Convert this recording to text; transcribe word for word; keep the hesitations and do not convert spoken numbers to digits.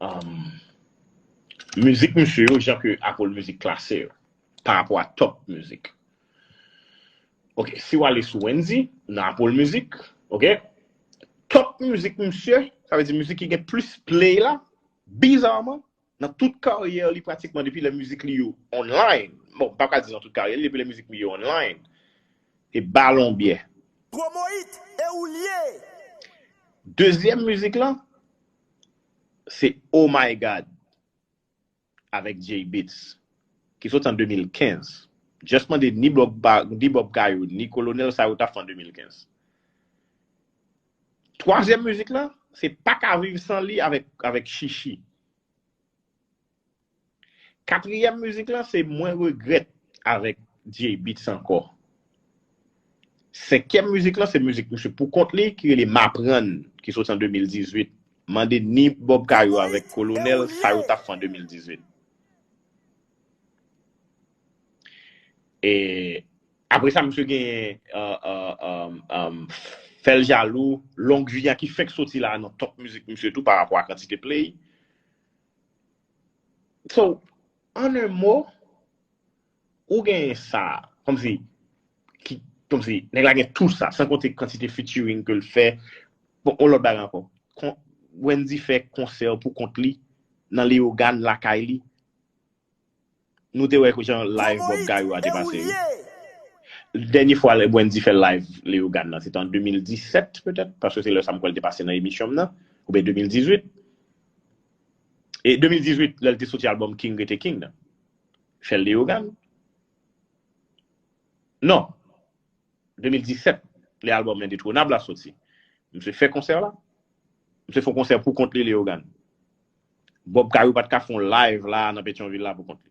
um, mizik misye yo, jan ke Apple Music klase yo, pa rapò a top mizik. Ok, si w ale sou Wendyy, nan Apple Music, ok, top mizik misye, sa vle di mizik ki gen plis play la, bizarman, nan tout karyè li pratikman depi lè mizik li yo online. Bon, m pa ka di nan tout karyè li, depi lè mizik li yo online. E Balon Byè. Promo hit, e ou l ye. Dezyèm mizik lan, se Oh My God avèk Jay Beatz, ki soti an de mil kenz. Just mande ni Bob, ni Bob Kayou, ni Kolonèl, sa yo t ap fè an de mil kenz. Twazyèm mizik lan, se Pa Ka Viv San Li avèk, avèk Chichi. Katriyèm mizik lan, se Mwen Regrèt avèk Jay Beatz ankò. Senkyèm mizik lan, se mizik misye pou kont li ki rele M Aprann, ki soti an de mil dizuit. Mande ni Bob Kayou avèk Kolonèl, sa yo t ap fè an de mil dizuit. E apre sa, misye genyen uh, uh, um, um, Fè l Jalou, Long Vi a ki fèk soti la nan top mizik misye tou pa rapò a kantite play. So, an en mo, ou genyen sa, kòmsi, ki, kòmsi, nèg la gen tout sa, san konte kantite featuring ke l fè. Bon, on lòt bagay ankò. Kon, Wendyy fè konsè pou kont li, nan Leyogàn lakay li. Nou te wè jan live Bob Kayou a te pase wi. Dènye fwa Wendyy fè live Leyogàn nan, se te an de mil disèt petèt, paske se lè sa m kwè l te pase nan emisyon m nan, oubyen de mil dizuit. E de mil dizuit, lè l te soti albòm King Rete King nan. Fè l Leyogàn. Non. de mil disèt, lè albòm Endetwonab la soti. Misye fè konsè la. Misye fè konsè pou kont li Leyogàn. Bob Kayou pa t ka fè yon live la nan Petyonvil la pou kont li.